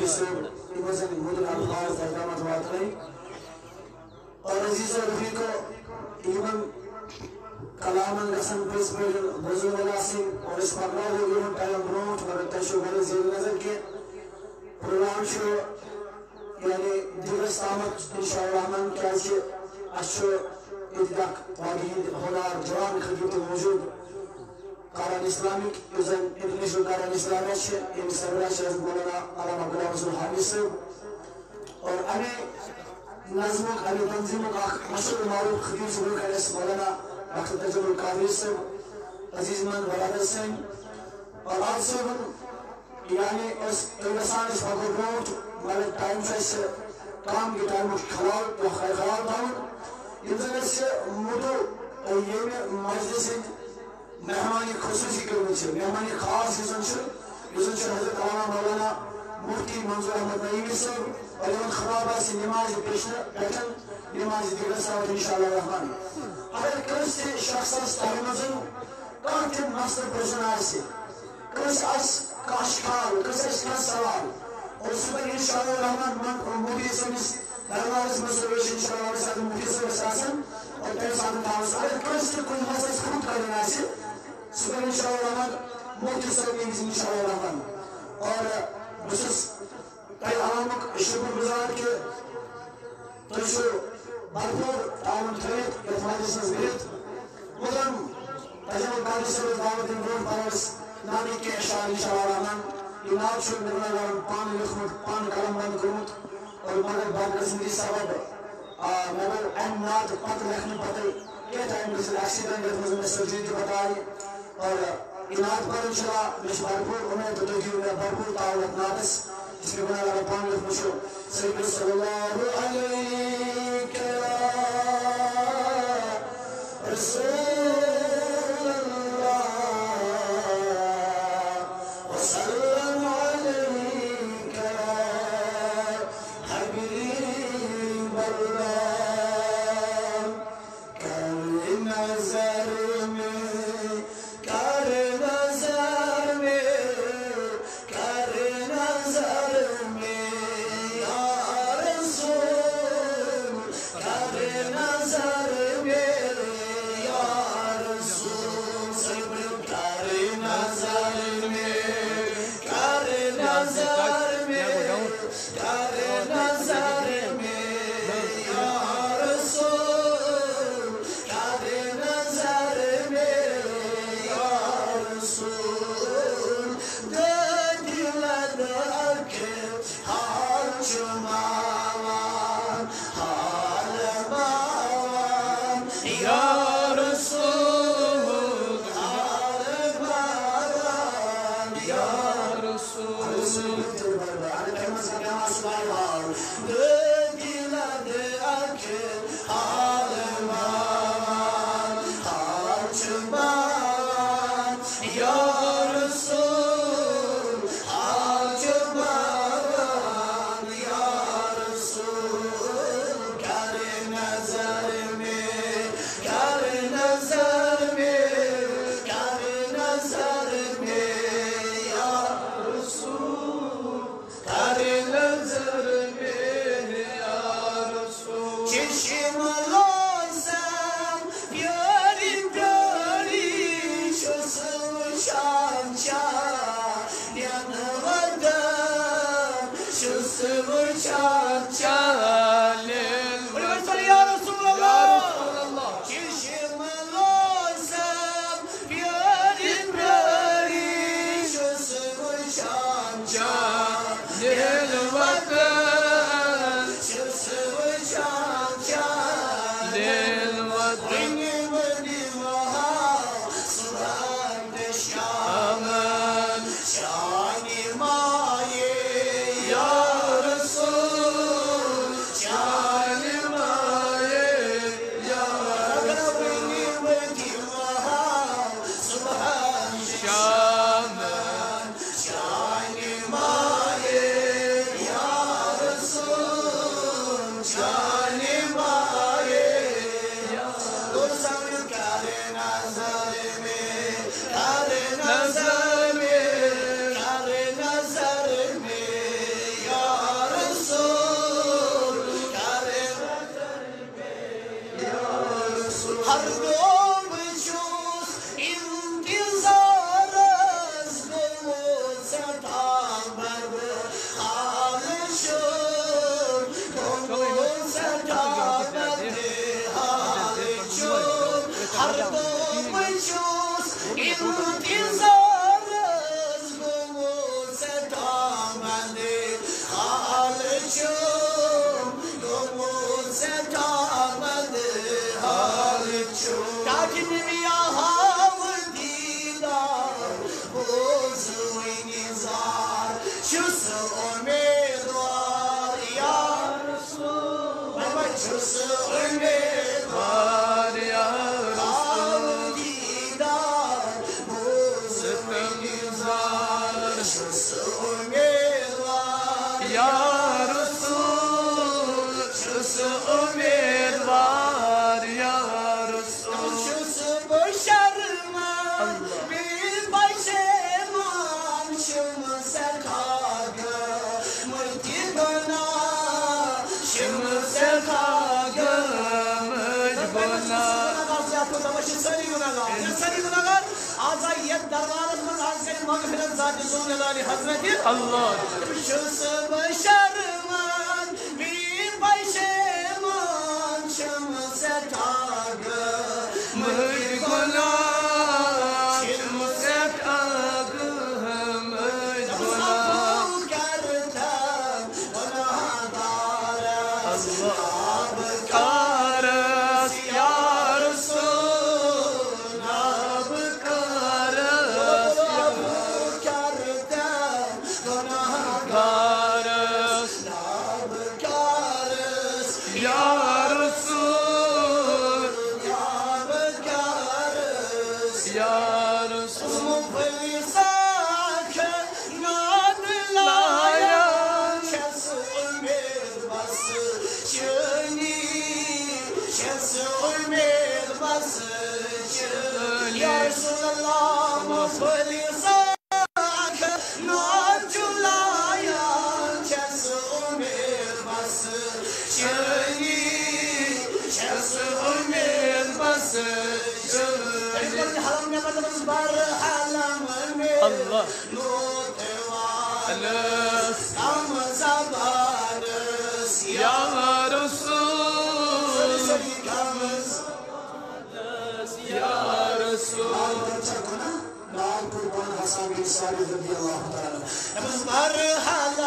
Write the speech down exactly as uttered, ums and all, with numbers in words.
صٲب، یِمن زن مٔدٕر الفاظ تۄہہِ تامتھ واتنٲے۔ اور عزیزو رفیقو، یِمن کلامن گژھن پٔزۍ پٲٹھۍ بوزن وٲلۍ آسٕنۍ، اور أسۍ پکناوو یِہُنٛد ٹایم برونٛٹھ، مگر تۄہہِ چھو واریاہ زیر نظر کہِ پروگرام چھُ یعنی دِلس تامتھ انشاءاللہ الرحمن، کیازِ کہِ اسہِ چھُ ییٚتہِ اکھ وادی ہٕنٛدۍ ہُنار جوان خطیب تہِ موجود۔ قرآن اسلامک، یُس زن انٹرنیشنل قرآن اسلامیا چھِ، ییٚمِس سربراہ چھِ حضرت مولانا علامہ غلام رسول حامی صٲب۔ اور اَمہِ نظمُک، اَمہِ تنظیٖمُک اکھ مشہوٗر معروٗف خطیب صٲب کَرِ اَسہِ مولانا ڈاکٹر تجمل قادری صٲب، عزیز مند برادر سٲنۍ۔ اور آز صٲبُن یعنی أسۍ، تُہۍ یژھان أسۍ پکو برونٛٹھ، مگر ٹایم چھُ اَسہِ کم، یہِ ٹایمُک خیال، خیال تھاوُن۔ یِم زن اَسہِ مُدعو ییٚمہِ مجلس ہٕنٛدۍ مہمان خصوٗصی کٔرمٕتۍ چھِ، مہمان خاص یُس زن چھُ، یُس زن چھُ حضرت علامہ مولانا مفتی منظور احمد نعیمی صٲب، اور یِمن خطاب آسہِ نمازِ پیشن پٮ۪ٹھ نمازِ دِگر ساوت انشاءاللہ الرحمن۔ اگر کٲنٛسہِ تہِ شخصس تۄہہِ منٛز کانٛہہ تہِ مسلہٕ پرٛژھُن آسہِ، کٲنٛسہِ آسہِ کانٛہہ شکار، کٲنٛسہِ آسہِ کانٛہہ سوال، اور صُبحن انشاءاللہ الرحمن من مفتی صٲبنِس دربارس منٛز سُہ وٕچھِ انشاءاللہ، أسۍ اگر مفتی صٲبس آسن اور تٔمۍ ساتہٕ تھاوس۔ اگر کٲنٛسہِ تہِ کُنہِ مسلس فوت کرُن آسہِ، صُبحن انشاءاللہ الرحمن مفتی صٲب ییٚمِس انشاءاللہ الرحمن۔ اور بہٕ چھُس تۄہہِ عوامُک شُکر گُزار کہِ تُہۍ چھِو بھرپوٗر تعاوُن تھٲوِتھ یَتھ مجلسَس منٛز بِہِتھ۔ محترم تجمل قادری صٲبَس دعوت دِنہٕ برونٛٹھ پَرو أسۍ نامی کینٛہہ اشعار انشاءاللہ الرحمن۔ یہِ نعت چھُ مےٚ بناوان پانہٕ لیوٚکھمُت، پانہٕ قلم بنٛد کوٚرمُت اور مگر بدقسمتی سبب، آ، مےٚ گوٚو اَمہِ نعتہٕ پتہٕ لیکھنہٕ پتَے کینٛہہ ٹایم گٔژھِتھ ایکسیڈنٹ یَتھ منٛز مےٚ سرجری تہِ پتہٕ آیہِ۔ اور یہِ نعت پَرُن چھُ مےٚ، مےٚ چھِ بھرپوٗر اُمید تہٕ تُہۍ دِیِو مےٚ بھرپوٗر تعاوُن اَتھ نعتَس، یُس مےٚ گۄڈٕ لگان پانہٕ لیوٚکھمُت چھُ۔ صلی اللہ علیک یا رسول اللہ، وسلم علیک یا حبیب اللہ۔ کر نظر میں، کر نظر میں، کر نظر میں یا رسول، کر نظر میں یا رسول، کر نظر میں، کر نظر میں، کر نظر میں یا رسول، کر نظر میں یا رسول، دادی لداک حال چھُ ماوان، حال ماوان یا رسول، حال ماوان یا رسول۔ دادی لداک حال ماوان، حال چھُ ماوان یا رسول، حال چھُ ماوان یا رسول۔ کر نظر میں، کر نظر میں، کر نظر میں یا رسول۔ کر نظر میں یا رسول۔ چشم روشن پیاری پیاری چھُس وٕچھان چانٮ۪ن وَدَن، چھُس وٕچھان چانٮ۪ن۔ ؤلِو وۄنۍ صلی یا رسول اللہ۔ چشم روشن پیاری پیاری چھُس وٕچھان چانٮ۪ن وَدَن، چھُس وٕچھان چانٮ۪ن وَدَن۔ وٕنہِ وٕنہِ وَہاو صُبحن تہٕ شامن چانہِ مایہِ یا رسول۔ ہر دۄہ بہٕ چھُس اِنتظارَس گوٚمُت سٮ۪ٹھاہ بد حال چھُم، گوٚمُت سٮ۪ٹھاہ بد حال چھُم۔ ہر دۄہ بہٕ چھُس اِنتظارَس گوٚمُت سٮ۪ٹھاہ بد حال چھُم، گوٚمُت سٮ۪ٹھاہ بد حال چھُم۔ تاکہِ نبیا ہاو دیدار، بوز وۄنۍ زار، چھُس اُمیدوار یا رسول۔ وۄنۍ چھُس اُمیدوار یا رسول۔ دیدار، بوز وۄنۍ زار، چھُس اُمیدوار یا رسول، چھُس اُمیدوار یا رسول۔ چھُس بہٕ شرمان، بے پشیمان چھُم سٮ۪ٹھاہ گٔمٕتۍ گۄناہ، چھِم سٮ۪ٹھاہ گٔمٕتۍ گۄناہ۔ یَتھ منٛز دَپان چھِ سٲری گۄناہگار، یِم سٲری گۄناہگار آز آیہِ یَتھ دربارَس منٛز، آز کَرِ مغفرت ذاتِ ذوالجلالِ حضرتِ اللہ۔ چھُس بہٕ شرمان، بے پشیمان چھِم سٮ۪ٹھاہ گٔمٕتۍ گۄناہ، چھِم سٮ۪ٹھاہ گٔمٕتۍ گۄناہ۔ کارس یا رسول، کارس یا کارس یا رسول، یا رسول۔ مفلساک ناد لایان چھس امید بس چٲنی، چھس امید بس چٲنی۔ یا رسول اللہ، مفلساک ناد لایان چھس امید بس چٲنی، چھس امید بس چٲنی۔ حلم مےٚ بدلس بر حلم مےٚ اللہ۔ لوت والس کم زبانس یا رسول۔ یا رسول۔ ناو قربان حسن بن ثابت رضی اللہ تعالیٰ عنہ۔ دوٚپُس، مرحلہ